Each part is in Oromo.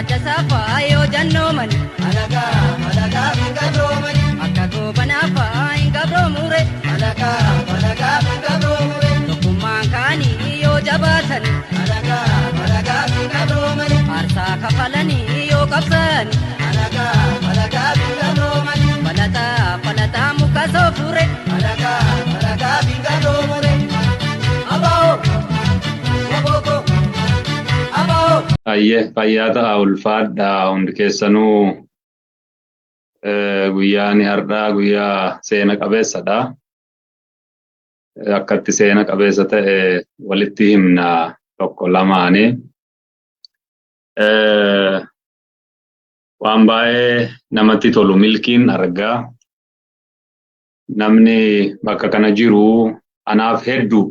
Gurraacha saafaa yoo jannoomani. Alagaa alagaa hin gabroomani. Akka goobanaafaa hin gabroomure. Alagaa alagaa hin gabroomure. Tokkummaan kaanii yoo jabaatani. Alagaa alagaa hin gabroomani. Aarsaa kafalanii yoo qabsani. Alagaa alagaa hin gabroomani. Falataa falataa muka soofure. Alagaa alagaa hin gabroomure. Abaa'oo wabooko abaa'oo. Ayyee, fayyaa ta'a, ulfaadhaa hundi keessanuu. Guyyaan har'aa guyyaa seena qabeessadha. Akkatti seena qabeessa ta'e walitti himna tokko lamaani. Waan baay'ee namatti tolu milkiin argaa. Namni bakka kana jiru anaaf hedduu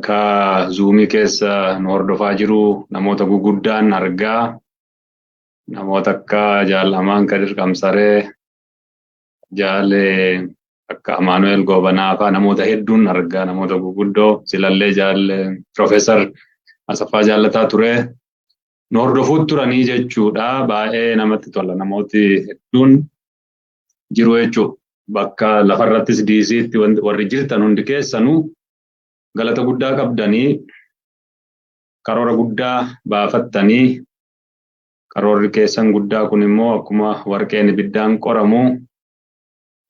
ka Zoomii keessa nu hordofaa jiru namoota guguddaan argaa. Namoota akka Jaal Amaan Kadir Qamsaree, Jaal akka Amaanu'el Goobanaa fa'aa namoota hedduun argaa, namoota guguddoo silallee Jaal Piroofeesar Asaffaa Jaallataa ture. Nu hordofuutti turanii jechuudha. Baay'ee namatti tola, namooti hedduun jiru jechuudha. Bakka lafarrattis DC'tti warri jirtan hundi keessanuu galata guddaa qabdanii, karoora guddaa baafattanii, karoorri keessan guddaa kun immoo akkuma warqeen ibiddaan qoramu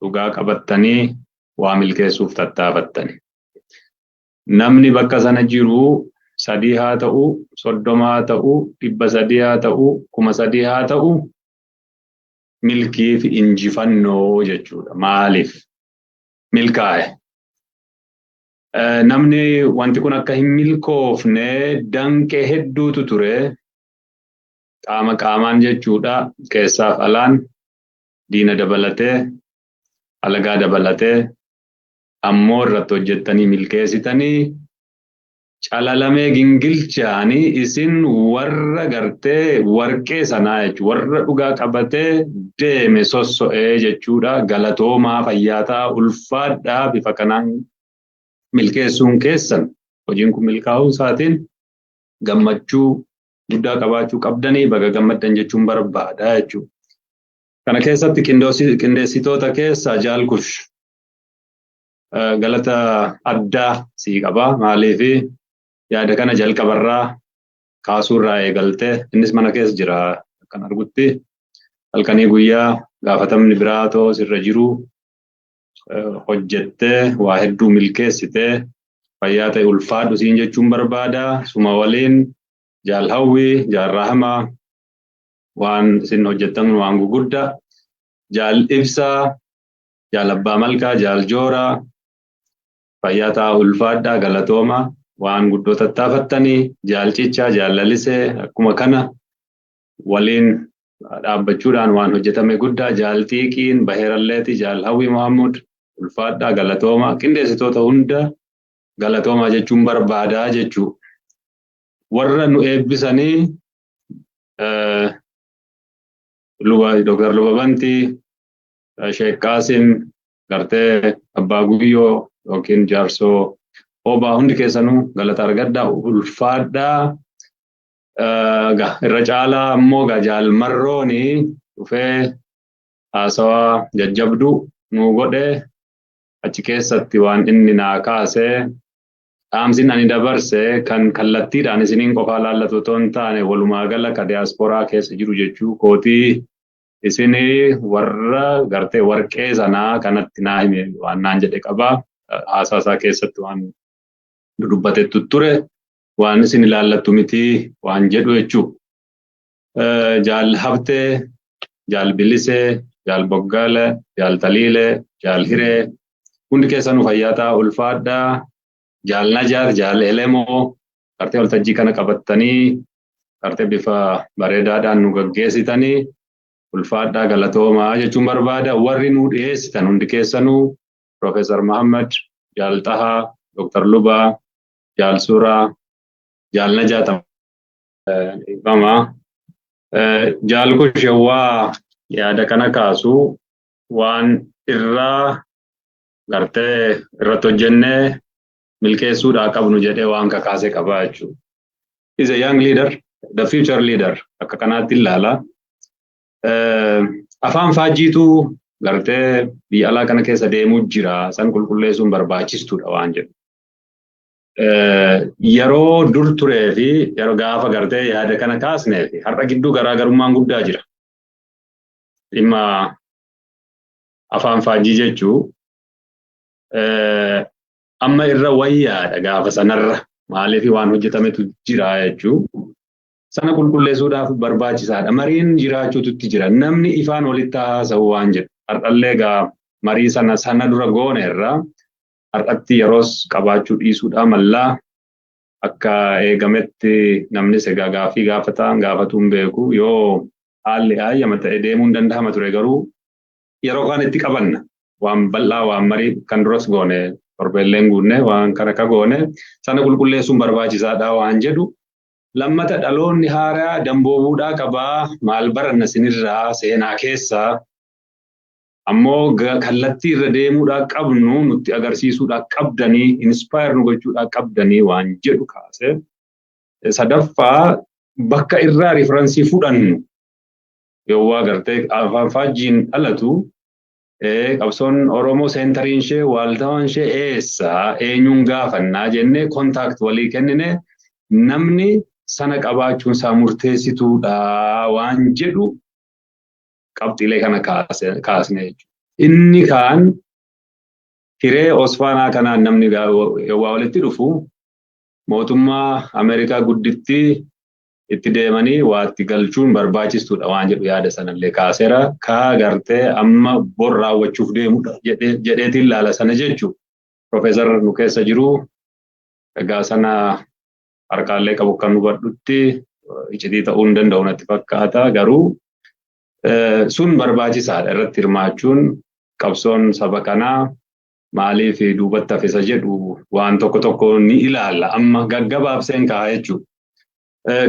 dhugaa qabattanii waa milkeessuuf tattaafattani. Namni bakka sana jiru 3 haa ta'u, 30 haa ta'u, 300 haa ta'u, 3000 haa ta'u, milkii fi injifannoo jechuudha. Maaliif milkaa'e? Namni wanti kun akka hin milkoofne danqee hedduutu ture. Qaama qaamaan jechuudha. Keessaaf alaan diina dabalatee, alagaa dabalatee, ammoo irratti hojjettanii milkeessitanii, calalamee gingilchaanii isin warra gartee warqee sanaa jechuudha. Warra dhugaa qabatee deeme sosso'ee jechuudha. Galatoomaa, fayyaataa, ulfaadhaa. Bifa kanaan milkeessuun keessan, hojiin kun milkaa'uu isaatiin gammachuu guddaa qabaachuu qabdanii, baga gammaddan jechuun barbaada jechuudha. Kana keessatti qindeessitoota keessaa Jaalkush galata addaa sii qaba. Maaliif yaada kana jalqabarraa kaasuurraa eegaltee, innis mana keessa jira akkan argutti, halkanii guyyaa gaafatamni biraa too sirra jiru hojjettee waa hedduu milkeessitee, fayyaa ta'e, ulfaadhu siin jechuun barbaada. Suma waliin Jaal Hawwii, Jaal Rahmaa, waan isin hojjettan waan guguddaa. Jaal Ibsaa, Jaal Abbaa Malkaa, Jaal Jooraa, fayyaa ta'a, ulfaadhaa, galatooma, waan guddoo tattaafattanii. Jaal Cichaa, Jaal Lalisee, akkuma kana waliin dhaabbachuudhaan waan hojjetame guddaa. Jaal Xiiqiin Baheeralleeti, Jaal Hawwii Mohammud, ulfaadhaa, galatooma. Qindeessitoota hunda galatoomaa jechuun barbaadaa jechuu. Warra nu eebbisanii Luba Dr. Luba Bantii, Sheek Qaasim, gartee Abbaa Guyyoo yookiin Jaarsoo Obaa, hundi keessanuu galata argadhaa, ulfaadhaa. Irra caalaa ammoo Jaal Marrooni dhufee haasawaa jajjabduu nuu godhe. Achi keessatti waan inni naa kaasee, dhaamsin ani dabarse kan kallattiidhaan isiniin qofaa laallatu otoo hin taane, walumaa gala ka diyaasporaa keessa jiru jechuu kootii. Isin warra gartee warqee sanaa kanatti naa hime, waan naan jedhe qabaa. Haasaa isaa keessatti waan dudubbatetu ture, waan isin ilaallattu miti waan jedhu jechuu. Jaal Habtee, Jaal Bilisee, Jaal Boggaale, Jaal Taliilee, Jaal Hiree, hundi keessanuu fayyaa ta'a, ulfaadhaa. Jaal Najaat, Jaal Elemoo, gartee waltajjii kana qabattanii gartee bifa bareedaadhaan nu gaggeessitanii, ulfaadhaa, galatoomaa jechuun barbaada. Warri nu dhiyeessitan hundi keessanuu, Profeesar Mahammad, Jaal Xahaa, Dr. Lubaa, Jaal Suuraa, Jaal Najaat, dhiifama. Jaal Kushewwaa yaada kana kaasu waan irraa gartee irratti hojjennee milkeessuudhaa qabnu jedhee waan kakaase qabaa jechuudha. Is a young leader. The future leader akka kanaatti ilaala. Afaan faajjiitu gartee biyya alaa kana keessa deemuu jira. San qulqulleessuun barbaachistuudha waan jedhu. Yeroo dur turee fi yeroo gaafa gartee yaada kana kaasnee fi har'a gidduu garaagarummaan guddaa jira. Dhimma afaan faajjii jechuu amma irra wayyaadha gaafa sanarra, maaliif waan hojjetametu jira jechuu. Sana qulqulleessuudhaaf barbaachisaadha. Mariin jiraachuutu itti jira. Namni ifaan walitti haasa'u waan jedhu. Har'allee egaa marii sana sana dura goone irraa har'atti yeroos qabaachuu dhiisuudhaa mallaa, akka eegametti namnis egaa gaaffii gaafataan gaafatuu hin beeku. Yoo haalli hayyama ta'e deemuu hin danda'ama ture, garuu yeroo kaan itti qabanna. Waan bal'aa waan marii kan duras goone, torbeelleen guunne waan kana ka goone sana qulqulleessuun barbaachisaadha waan jedhu. Lammata, dhaloonni haaraa damboobuudhaa qabaa, maal baranna sinirraa seenaa keessaa, ammoo kallattii irra deemuudhaa qabnu nutti agarsiisuudhaa qabdanii, inspire nu gochuudhaa qabdanii waan jedhu kaase. Sadaffaa, bakka irraa reference fudhannu yoo agartee afaan faajjiin dhalatu, qabsoon Oromoo centeriin ishee, waaltawaan ishee eessa, eenyuun gaafannaa jennee contact walii kennine, namni sana qabaachuun isaa murteessituudha waan jedhu qabxiilee kana kaasne jechuudha. Inni kaan hiree Osfaanaa kanaan namni yoo walitti dhufu mootummaa Ameerikaa gudditti itti deemanii waa itti galchuun barbaachistuudha waan jedhu yaada sanallee kaaseera. Kaa gartee amma bor raawwachuuf deemudha jedheetiin laala sana jechuudha. Profeesar nu keessa jiru egaa sana harkaallee qabu kan hubadhutti iccitii ta'uu hin danda'u natti fakkaata, garuu sun barbaachisaadha irratti hirmaachuun. Qabsoon saba kanaa maaliif duubatti hafisa jedhu waan tokko tokko ni ilaalla, amma gaggabaabseen ka'a jechuudha.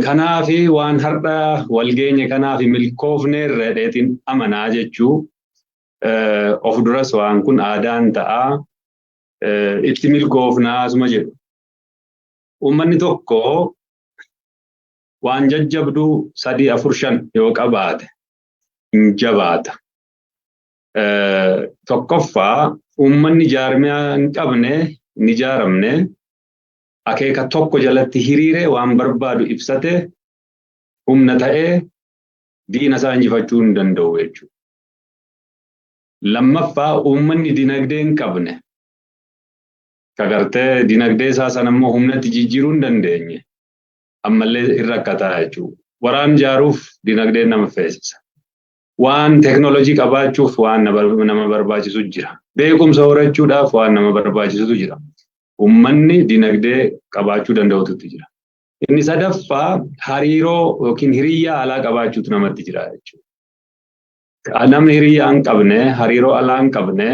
Kanaafi waan har'a walgeenye kanaaf milkoofneerra dheetiin amanaa jechuu. Of duras waan kun aadaan ta'a, itti milkoofnaa asuma jedhu. Uummanni tokko waan jajjabduu sadii, afur, shan yoo qabaate hin jabaata. Tokkoffaa, uummanni jaarmiyaa hin qabne, hin ijaaramne, akeeka tokko jalatti hiriiree waan barbaadu ibsate humna ta'ee diina isaa injifachuu hin danda'u jechuudha. Lammaffaa, uummanni dinagdee hin qabne, kagartee dinagdee isaa sana immoo humnatti jijjiiruu hin dandeenye, ammallee hin rakkataa jechuudha. Waraan ijaaruuf dinagdeen nama feesisa. Waan teeknooloojii qabaachuuf waan nama barbaachisu jira. Beekumsa horachuudhaaf waan nama barbaachisutu jira. Uummanni dinagdee qabaachuu danda'utu jira. Inni sadaffaa, hariiroo yookiin hiriyyaa alaa qabaachuutu namatti jira jechuudha. Namni hiriyyaa hin qabne, hariiroo alaa hin qabne,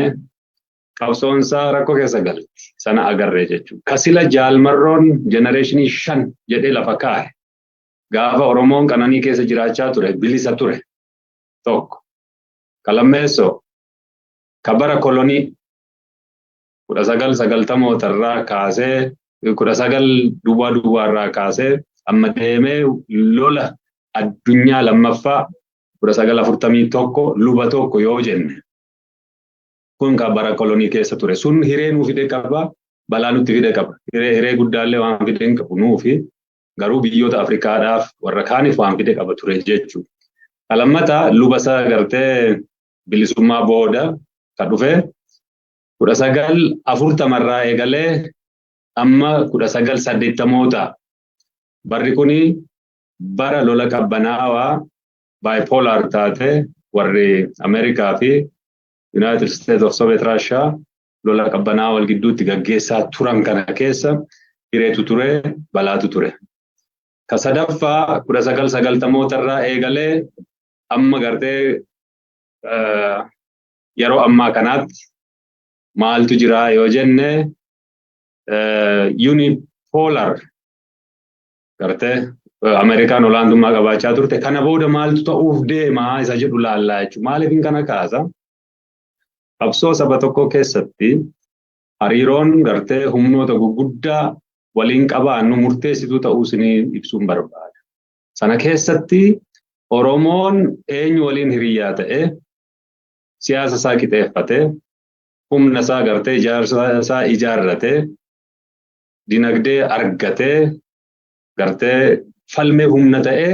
qabsoonsaa rakkoo keessa galti. Sana agarree jechuudha. Kasila jaalmarroon generation 5 jedhee lafa kaa'e. Gaafa Oromoon qananii keessa jiraachaa ture, bilisa ture. Tokko. Ka lammeessoo, ka bara kolonii 1990mootarraa kaasee, 19 duwwaa duwwaarraa kaasee amma deemee lola addunyaa lammaffaa 1941 luba tokko yoo jenne, kun kan bara kolonii keessa ture. Sun hiree nuu fide qaba, balaa nutti fide qaba. Hiree guddaallee waan fide hin qabu nuufi, garuu biyyoota Afrikaadhaaf warra kaaniif waan fide qaba ture jechuudha. Lammataa, luba isaa gartee bilisummaa booda kan dhufe 1940rraa eegalee amma 1980moota, barri kuni bara lola qabbanaawaa bipolar taate, warri Ameerikaa fi United States of Soviet Russia lola qabbanaawaa wal gidduutti gaggeessaa turan kana keessa hireetu ture, balaatu ture. Ka sadaffaa, 1990mootarraa eegalee amma gartee yeroo ammaa kanaatti maaltu jira yoo jenne, unipolar gartee Ameerikaan olaantummaa qabaachaa turte. Kana booda maaltu ta'uuf deemaa isa jedhu laallaa jechuudha. Maaliif kana kaasa? Qabsoo saba tokkoo keessatti hariiroon gartee humnoota gurguddaa waliin qabaannu murteessituu ta'uu isinii ibsuun barbaada. Sana keessatti Oromoon eenyu waliin hiriyyaa ta'ee, siyaasa isaa qixeeffatee, humna isaa gartee ijaarsa isaa ijaarratee, dinagdee argatee, gartee falmee humna ta'ee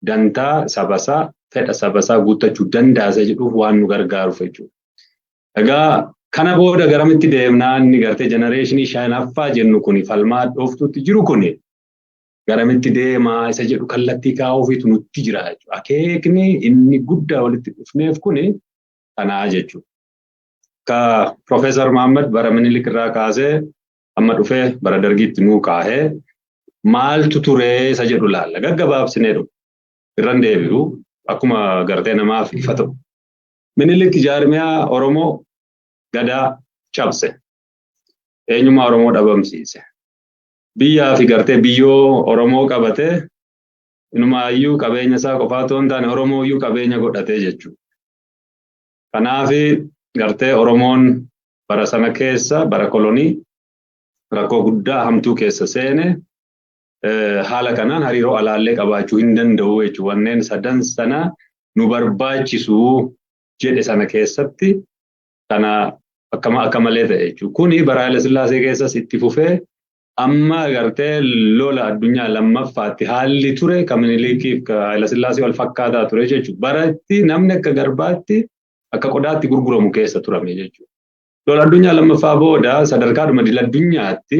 dantaa sabasaa, fedha sabasaa guuttachuu danda'a isa jedhuuf waan nu gargaaruuf jechuudha. Egaa kana booda garamitti deemnaa? Inni gartee generation shanaffaa jennu kuni, falmaa dhooftuutti jiru kuni garamitti deemaa isa jedhu kallattii kaa'uufiitu nutti jira jechuudha. Akeekni inni guddaa walitti dhufneef kuni kanaa jechuudha. Ka Profeesar Mahammad bara Minilik irraa kaasee amma dhufee bara Dargiitti nuu kaahee maaltu turee isa jedhu laalla. Gaggabaabsinee dhufu. Irran deebi'u, akkuma gartee namaaf ifa ta'u. Minilik jaarmiyaa Oromoo Gadaa cabse. Eenyummaa Oromoo dhabamsiise. Biyyaa fi gartee biyyoo Oromoo qabatee, inumaayyuu qabeenya isaa qofaa otoo hin taane Oromoo iyyuu qabeenya godhatee jechuudha. Kanaaf gartee Oromoon bara sana keessa, bara kolonii, rakkoo guddaa hamtuu keessa seene. Haala kanaan hariiroo alaallee qabaachuu hin danda'u jechuudha. Wanneen sadan sana nu barbaachisu jedhe sana keessatti kana akka malee ta'e jechuudha. Kuni bara Haayila Sillaasee keessas itti fufee amma gartee lola addunyaa lammaffaatti haalli ture kan Minilikiif ka Haayila Sillaasee wal fakkaataa ture jechuudha. Bara itti namni akka garbaatti, akka qodaatti gurguramu keessa turame jechuudha. Lola addunyaa lammaffaa booda sadarkaadhuma idil addunyaatti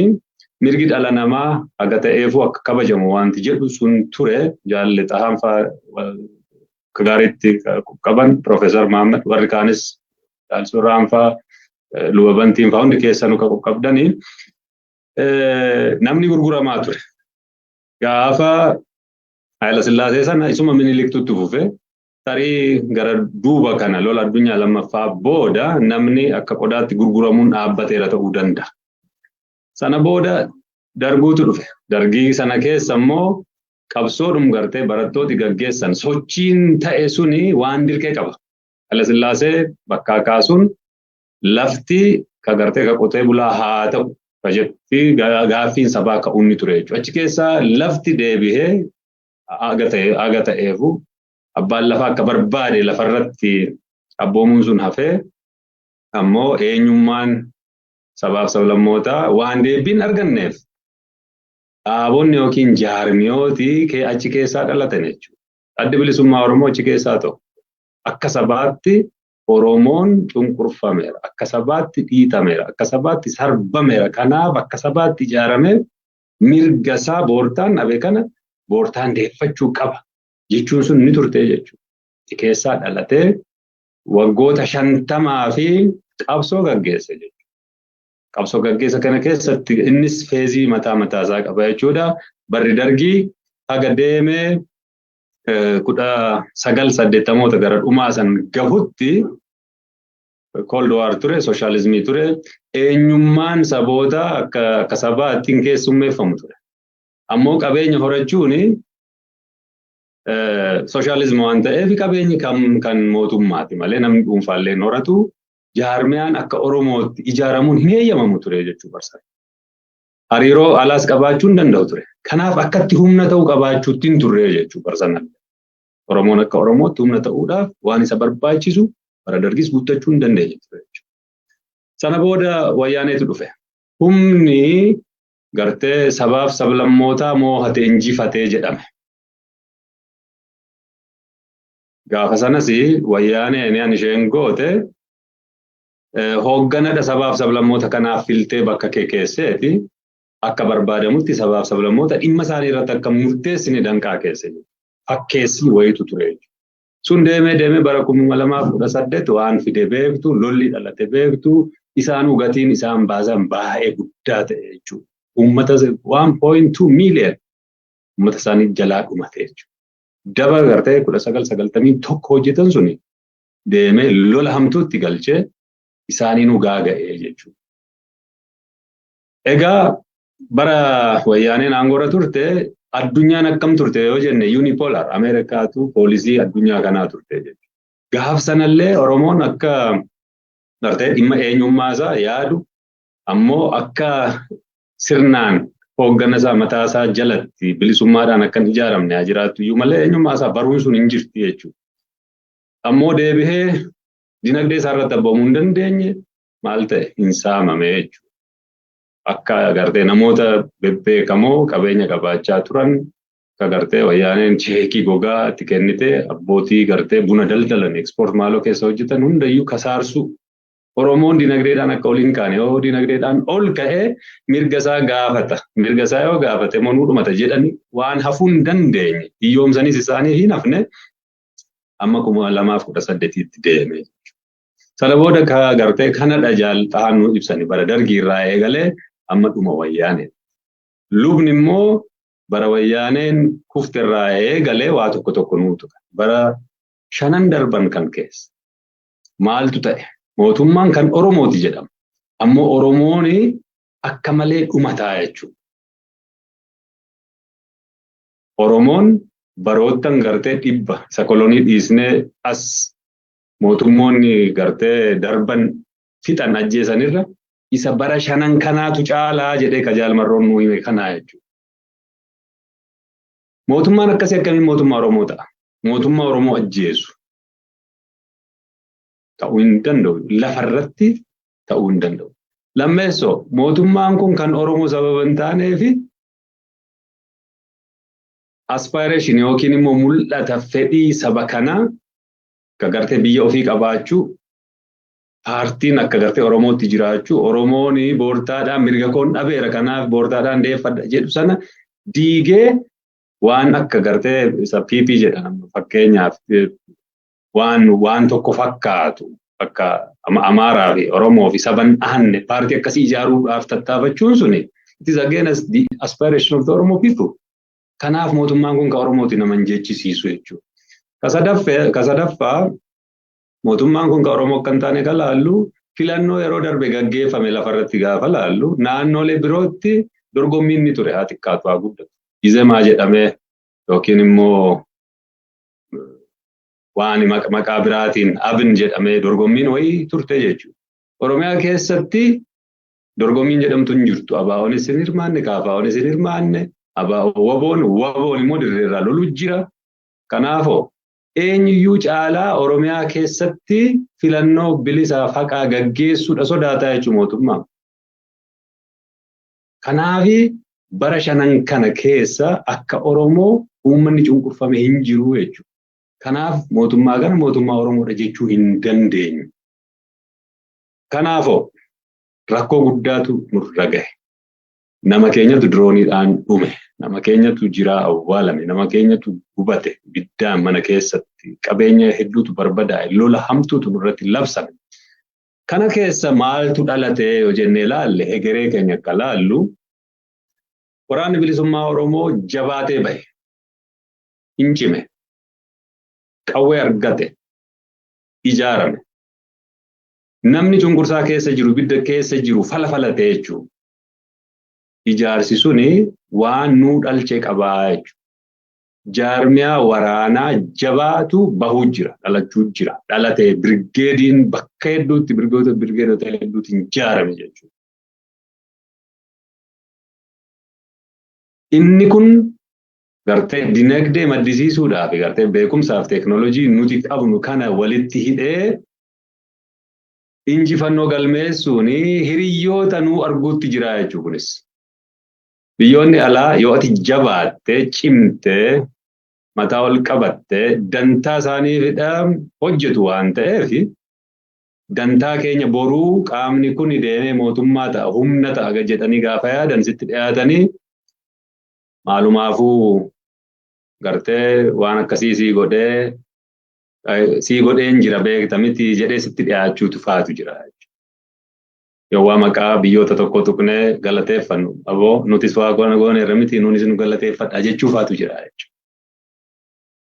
mirgi dhala namaa haga ta'eefuu akka kabajamu wanti jedhu sun ture. Jaalle Xahaan fa'aa akka gaariitti qaban, Profeesar Mahammad, warri kaanis, Jaalsurraan fa'aa, Luba Bantiin fa'aa, hundi keessanuu kan qabdanii namni gurguramaa ture. Gaafa Haayila Sillaasee sana isuma Miniliktutti fufe. Tarii gara duuba kana lola addunyaa lammaffaa booda namni akka qodaatti gurguramuun dhaabbateera ta'uu danda'a. Sana booda Darguutu dhufe. Dargii sana keessa immoo qabsoodhum gartee barattooti gaggeessan, sochiin ta'e suni waan dirqee qaba. Haayila Sillaasee bakkaa kaasuun lafti ka gartee ka qotee bulaa haa ta'u ka jedhu fi gaaffiin sabaa ka'uun ni ture jechuudha. Achi keessaa lafti deebihee haga ta'eefu abbaan lafaa akka barbaade lafarratti abboomuun sun hafee, ammoo eenyummaan sabaaf sablammootaa waan deebiin arganneef dhaabonni yookiin jaarmiyooti achi keessaa dhalatan jechuudha. Addi Bilisummaa Oromoo achi keessaa ta'u. Akka sabaatti Oromoon cunqurfameera. Akka sabaatti dhiitameera. Akka sabaatti sarbameera. Kanaaf akka sabaatti ijaaramee mirga isaa boortaan dhabe kana boortaan deeffachuu qaba jechuun sun ni turte jechuudha. Achi keessaa dhalatee waggoota 50 fi qabsoo gaggeesse jechuudha. Qabsoo gaggeessa kana keessatti innis phase mataa mataa isaa qaba jechuudha. Barri Dargii haga deemee 1980moota gara dhumaa san gahutti Cold War ture, sooshaalizimii ture, eenyummaan saboota akka sabaatti hin keessummeeffamu ture. Ammoo qabeenya horachuun sooshaalizima waan ta'eef qabeenyi kan mootummaati malee namni dhuunfaallee hin horatu. Jaarmiyaan akka Oromootti ijaaramuun hin eeyyamamu ture jechuu barsa. Hariiroo alaas qabaachuu hin danda'u ture. Kanaaf akkatti humna ta'uu qabaachuutti hin turre jechuu barsanallee. Oromoon akka Oromootti humna ta'uudhaaf waan isa barbaachisu bara Dargis guuttachuu hin dandeenye ture jechuudha. Sana booda Wayyaaneetu dhufe. Humni gartee sabaaf sablammootaa moo'ate injifatee jedhame. Gaafa sanas Wayyaaneen an isheen goote hoogganadha sabaaf sablammoota kanaaf filtee bakka kee keesseeti akka barbaadamutti sabaaf sablammoota dhimma isaanii irratti akka murteessine danqaa keesse. Fakkeessii wayitu ture jechuudha. Sun deemee deemee bara 2018 waan fide beektu, lolli dhalate beektu, isaanuu gatiin isaan baasan baay'ee guddaa ta'e jechuudha. Uummata 1.2 million uummata isaanii jalaa dhumate jechuudha. Daba gartee 1991 hojjetan suni deemee lola hamtuutti galchee isaaniinuu gaaga'ee jechuudha. Egaa bara Wayyaaneen aangoorra turte addunyaan akkam turte yoo jenne, unipolar Ameerikaatu poolisii addunyaa kanaa turte jechuudha. Gaaf sanallee Oromoon akka gartee dhimma eenyummaa isaa yaadu ammoo akka sirnaan hooggana isaa mataa isaa jalatti bilisummaadhaan akka hin ijaaramne haa jiraattu iyyuu malee eenyummaa isaa baruun sun hin jirti jechuudha. Ammoo deebihee dinagdee isaa irratti abboomuu hin dandeenye, maal ta'e? Hin saamame jechuudha. Akka agartee namoota bebbeekamoo qabeenya qabaachaa turan, akka gartee Wayyaaneen cheekii gogaa itti kennite, abbootii gartee buna daldalan, export maaloo keessa hojjetan hundayyuu kasaarsu. Oromoon dinagdeedhaan akka ol hin kaane, yoo dinagdeedhaan ol ka'ee mirga isaa gaafata. Mirga isaa yoo gaafate immoo nuu dhumata jedhani waan hafuu hin dandeenye. Hiyyoomsanis isaanii hin hafne, amma 2018tti deeme. Sana booda ka gartee kanadha jaal xahaan nuu ibsani, bara Dargii irraa eegalee amma dhuma Wayyaanee. Lubni immoo bara Wayyaaneen kufte irraa eegalee waa tokko tokko nuu tuqa. Bara shanan darban kan keessa maaltu ta'e? Mootummaan kan Oromooti jedhama. Ammoo Oromoon akka malee dhumataa jechuudha. Oromoon baroottan gartee 100 isa kolonii dhiisnee as mootummoonni gartee darban fixan, ajjeesanirra isa bara shanan kanaatu caalaa jedhee ka Jaal Marroon nuu hime kanaa jechuudha. Mootummaan akkasii akkamiin mootummaa Oromoo ta'a? Mootummaa Oromoo ajjeesu ta'uu hin danda'u. Lafarratti ta'uu hin danda'u. Lammeessoo, mootummaan kun kan Oromoo sababa hin taaneefi aspiration yookiin immoo mul'ata, fedhii saba kanaa akka gartee biyya ofii qabaachuu, paartiin akka gartee Oromootti jiraachuu, Oromoon boortaadhaan mirga koon dhabeera, kanaaf boortaadhaan deeffadha jedhu sana diigee waan akka gartee isa PP jedhan, fakkeenyaaf, waan tokko fakkaatu, akka Amaaraa fi Oromoo fi saban dhahanne paartii akkasii ijaaruudhaaf tattaafachuun suni it is against the aspiration of the Oromo people. Kanaaf mootummaan kun ka Oromooti nama hin jechisiisu jechuudha. Ka sadaffaa, mootummaan kun ka Oromoo akka hin taane kan laallu, filannoo yeroo darbe gaggeeffame lafarratti gaafa laallu, naannolee birootti dorgommiin ni ture, haa xiqqaatu haa guddatu. Izemaa jedhamee yookiin immoo waan maqaa biraatiin Abin jedhamee dorgommiin wayii turte jechuudha. Oromiyaa keessatti dorgommiin jedhamtu hin jirtu. ABOnis hin hirmaanne, KFOnis hin hirmaanne, ABO WBOn immoo dirreerraa lolu jira. Kanaafoo eenyuyyuu caalaa Oromiyaa keessatti filannoo bilisaaf haqaa gaggeessuudha sodaataa jechuudha mootummaa. Kanaafi bara shanan kana keessa akka Oromoo uummanni cunqurfame hin jiru jechuudha. Kanaaf mootummaa kana mootummaa Oromoodha jechuu hin dandeenyu. Kanaafoo rakkoo guddaatu nurra gahe. Nama keenyatu dirooniidhaan dhume. Nama keenyatu jiraa awwaalame. Nama keenyatu gubate ibiddaan mana keessatti. Qabeenya hedduutu barbadaa'e. Lola hamtuutu nurratti labsame. Kana keessa maaltu dhalate yoo jennee ilaalle, hegeree keenya akka laallu, Waraanni Bilisummaa Oromoo jabaatee bahe. Hin cime. Qawwee argate. Ijaarame. Namni cunqursaa keessa jiru, ibidda keessa jiru fala falate jechuudha. Ijaarsi suni waan nuu dhalche qabaa jechuudha. Jaarmiyaa waraanaa jabaatu bahuu jira, dhalachuu jira. Dhalate, birgeediin bakka hedduutti birgeedota hedduutti ijaarame jechuudha. Inni kun gartee dinagdee maddisiisuudhaaf, gartee beekumsaaf teeknooloojii nuti qabnu kana walitti hidhee injifannoo galmeessuun hiriyyoota nuu arguutti jira jechuudha kunis. Biyyoonni alaa yoo ati jabaattee, cimtee, mataa ol qabattee dantaa isaaniifidha hojjetu waan ta'eef, dantaa keenya boruu qaamni kun deemee mootummaa ta'a, humna ta'a jedhanii gaafa yaadan, sitti dhiyaatanii maalumaafuu gartee waan akkasii sii godhee sii godheen jira beekta miti jedhee sitti dhiyaachuutu faatu jira. Yoo maqaa biyyoota tokko tuqnee galateeffannu, aboo nutis waa goone gooneerra miti, nunis nu galateeffadha jechuufaatu jira jechuudha.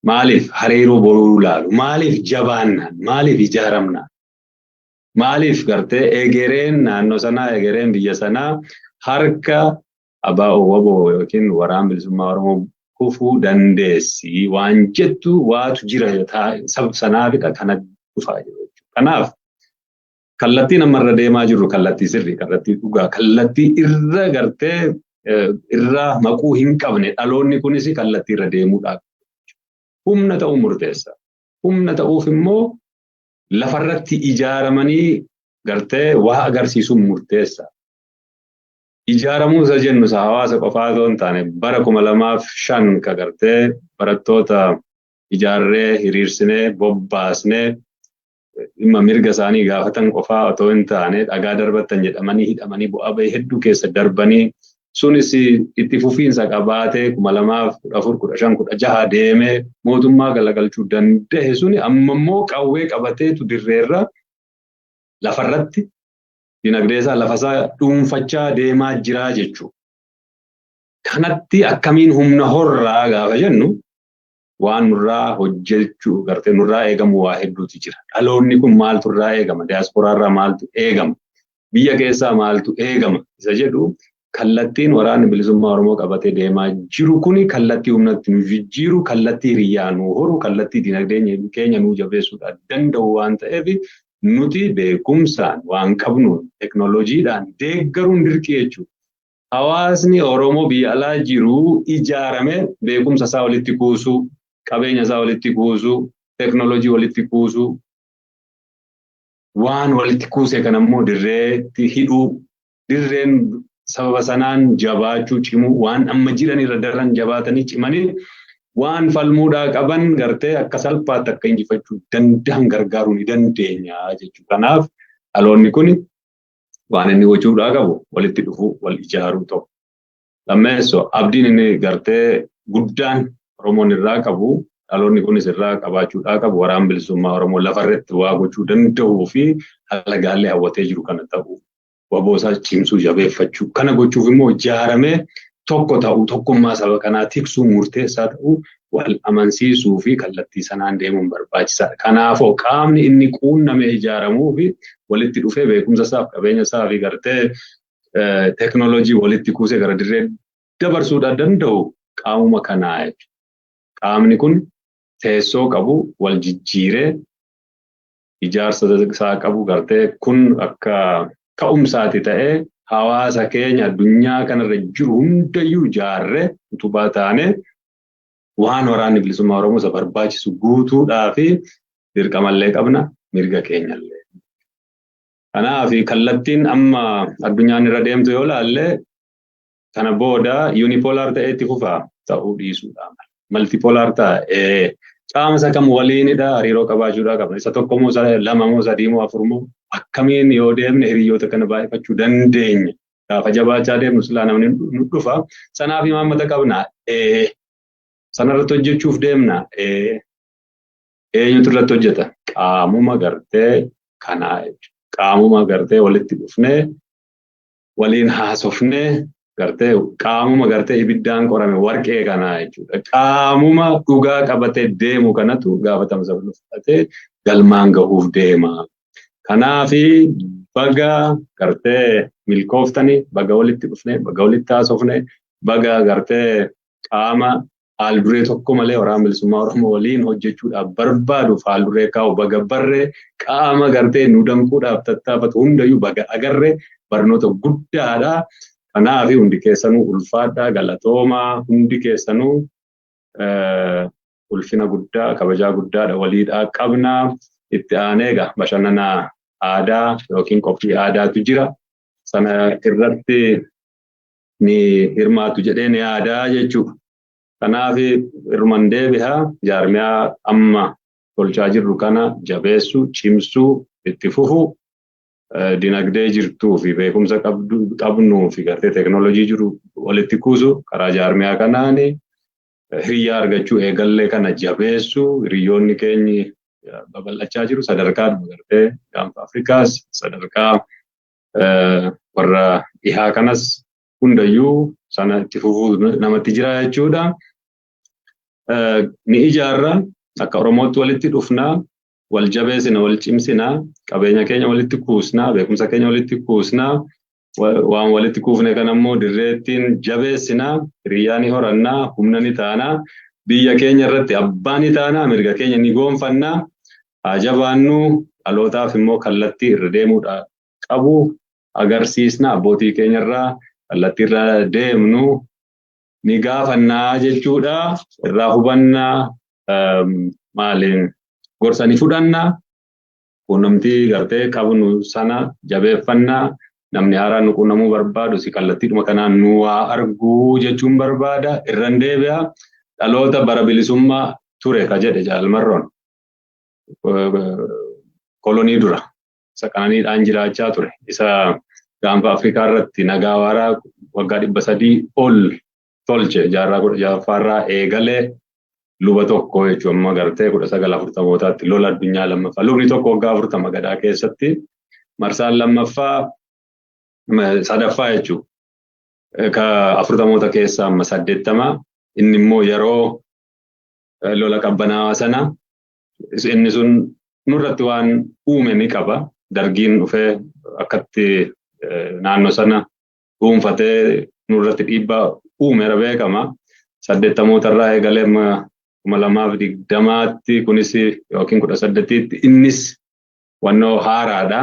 Maaliif hariiroo boruu laalu? Maaliif jabaannaan? Maaliif ijaaramnaan? Maaliif gartee egereen naannoo sanaa, egereen biyya sanaa harka ABO WBO yookiin Waraan Bilisummaa Oromoo kufuu dandeessi waan jettu waatu jira sab sanaafidha kana dhufaa jiru jechuudha. Kanaaf kallattiin amma irra deemaa jirru kallattii sirrii, kallattii dhugaa, kallattii irra gartee irraa maquu hin qabne dhaloonni kunis kallattii irra deemuudhaaf. Humna ta'uu murteessa. Humna ta'uuf immoo lafarratti ijaaramanii gartee waa agarsiisuun murteessa. Ijaaramuu isa jennu isa hawaasa qofaa osoo hin taane bara 2005 ka gartee barattoota ijaarree hiriirsinee bobbaasnee dhimma mirga isaanii gaafatan qofaa otoo hin taane dhagaa darbattan jedhamanii hidhamanii bu'aa bahii hedduu keessa darbanii sunis itti fufiinsa qabaatee 2014, 15, 16 deemee mootummaa galagalchuu danda'e suni amma immoo qawwee qabateetu dirreerra lafarratti dinagdee isaa lafasaa dhuunfachaa deemaa jiraa jechuudha. Kanatti akkamiin humna horraa gaafa jennu waan nurraa hojjechuu gartee nurraa eegamu waa hedduutu jira. Dhaloonni kun maaltu irraa eegama? Diyaasporaarraa maaltu eegama? Biyya keessaa maaltu eegama? Isa jedhu kallattiin waraanni bilisummaa Oromoo qabatee deemaa jiru kuni kallattii humnatti nu jijjiiru, kallattii hiriyyaa nu horu, kallattii dinagdee keenya nu jabeessuudhaan danda'u waan ta'eef nuti beekumsaan waan qabnuun teknooloojiidhaan deeggaruun dirqii jechuudha. Hawaasni Oromoo biyya alaa jiru ijaarame beekumsa isaa walitti kuusuu, qabeenya isaa walitti kuusuu, teknooloojii walitti kuusuu, waan walitti kuuse kana immoo dirreetti hidhuu, dirreen sababa sanaan jabaachuu cimuu, waan amma jiran irra daran jabaatanii cimanii waan falmuudhaa qaban gartee akka salphaatti akka injifachuu danda'an gargaaruu ni dandeenya jechuudha. Kanaaf dhaloonni kun waan inni gochuudhaa qabu walitti dhufuu, wal ijaaruu tokko. Lammeessoo abdiin inni gartee guddaan Oromoon irraa qabu dhaloonni kunis irraa qabaachuudhaa qabu waraan bilisummaa Oromoo lafarratti waa gochuu danda'uu fi haala gaallee hawwatee jiru kana ta'uu waboo isaa cimsuu jabeeffachuu kana gochuuf immoo ijaaramee tokko ta'uu tokkummaa saba kanaa tiksuu murteessaa ta'uu wal amansiisuu fi kallattii sanaan deemuun barbaachisaadha. Kanaafuu qaamni inni quunnamee ijaaramuu fi walitti dhufee beekumsa isaaf qabeenya isaa fi gartee teknooloojii walitti kuusee gara dirree dabarsuudhaan danda'u qaamuma kanaa jechuudha. Qaamni kun teessoo qabu wal jijjiiree ijaarsa isaa qabu gartee kun akka ka'umsaati ta'ee hawaasa keenya addunyaa kanarra jiru hundayyuu ijaarree utubaa taane waan waraanni bilisummaa Oromoo isa barbaachisu guutuudhaa fi dirqamallee qabna mirga keenyallee. Kanaaf kallattiin amma addunyaan irra deemtu yoo laalle kana booda unipolar ta'ee itti fufaa ta'uu dhiisuudha. Multipolar ta'ee qaama isa kam waliinidha hariiroo qabaachuudhaa qabna. Isa tokko moo lama moo sadii moo afur moo akkamiin yoo deemne hiriyoota kana baay'ifachuu dandeenya. Gaafa jabaachaa deemnu silaa namni nu dhufa. Sanaaf imaammata qabna. Sanarratti hojjechuuf deemna. Eenyutu irratti hojjeta? Qaamuma gartee kanaa jechuudha. Qaamuma gartee walitti dhufnee waliin haasofnee gartee qaamuma gartee ibiddaan qorame warqee kanaa jechuudha. Qaamuma dhugaa qabatee deemu kanatu gaafatama sabni fudhatee galmaan gahuuf deema. Kanaafi baga gartee milkooftanii baga walitti dhufnee baga walitti haasofnee baga gartee qaama haalduree tokko malee waraana bilisummaa Oromoo waliin hojjechuudhaaf barbaaduuf haalduree kaa'u baga barree qaama gartee nu danquudhaaf tattaafatu hundayyuu baga agarree barnoota guddaadha. Kanaaf hundi keessanuu ulfaadhaa galatoomaa hundi keessanuu ulfina guddaa kabajaa guddaadha waliidhaa qabnaa itti aanee egaa bashannana aadaa yookiin qophii aadaatu jira. Sana irratti ni hirmaatu jedhee ni yaadaa jechuudha. Kanaaf hirman deebi'a jaarmiyaa amma tolchaa jirru kana jabeessuu, cimsuu, itti fufu dinagdee jirtuu fi beekumsa qabnuu fi gartee teeknooloojii jiru walitti kuusu karaa jaarmiyaa kanaan hiriyyaa argachuu eegallee kana jabeessuu hiriyoonni keenyi babal'achaa jiru sadarkaa gartee gaanfa Afrikaas sadarkaa warra dhihaa kanas hundayyuu sana itti fufuu namatti jira jechuudha. Ni ijaarra akka Oromootti walitti dhufnaa wal jabeessina wal cimsina qabeenya keenya walitti kuusnaa beekumsa keenya walitti kuusnaa waan walitti kuufne kana immoo dirreettiin jabeessinaa hiriyyaa ni horannaa humna ni taanaa biyya keenya irratti abbaa ni taanaa mirga keenya ni goonfannaa haa jabaannuu dhalootaaf immoo kallattii irra deemuudha qabu agarsiisna abbootii keenya irraa Kallattiirra deemnu ni gaafannaa jechuudha. Irraa hubannaa, maaliin gorsa ni fudhannaa. Quunnamtii gartee qabnu sana jabeeffannaa. Namni haaraan nu quunnamuu barbaadu si kallattiidhuma kanaan nu waa arguu jechuun barbaada. Irran deebi'a. Dhaloota bara bilisummaa ture ka jedhe Jaal Marroon. Kolonii dura. Isa qananiidhaan jiraachaa ture. Isa gaanfa Afrikaa irratti nagaa waaraa waggaa 300 ol tolche jaarraa 16ffaarraa eegalee luba tokko jechuun amma gartee 1940mootaatti lola addunyaa lammaffaa. Lubni tokko waggaa 40 gadaa keessatti marsaan lammaffaa sadaffaa jechuudha. Ka 40moota keessaa amma 80 inni immoo yeroo lola qabbanaawaa sana inni sun nurratti waan uume ni qaba. Dargiin dhufee akkatti naannoo sana dhuunfatee nurratti dhiibbaa uumeera beekama. 80moota irraa eegalee 2020tti kunis yookiin 18tti innis wannoo haaraadha.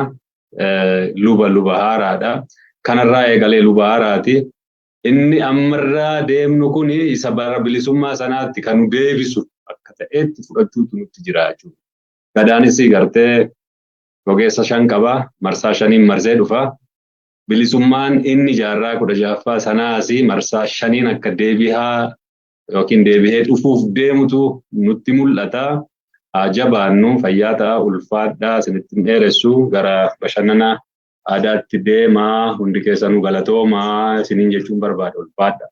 Luba haaraadha. Kanarraa eegalee luba haaraati. Inni ammarraa deemnu kuni isa bara bilisummaa sanaatti kan nu deebisu akka ta'etti fudhachuutu nutti jira jechuudha. Gadaanis gartee rogeessa 5 qaba. Marsaa 5n marsee dhufa. Bilisummaan inni jaarraa 16ffaa sanaas marsaa 5n akka deebihaa yookiin deebihee dhufuuf deemutu nutti mul'ata. Haa jabaannu, fayyaa ta'a, ulfaadhaa, isinitti hin dheeressu, gara bashannana aadaatti deemaa, hundi keessanuu galatoomaa isiniin jechuun barbaada, ulfaadha.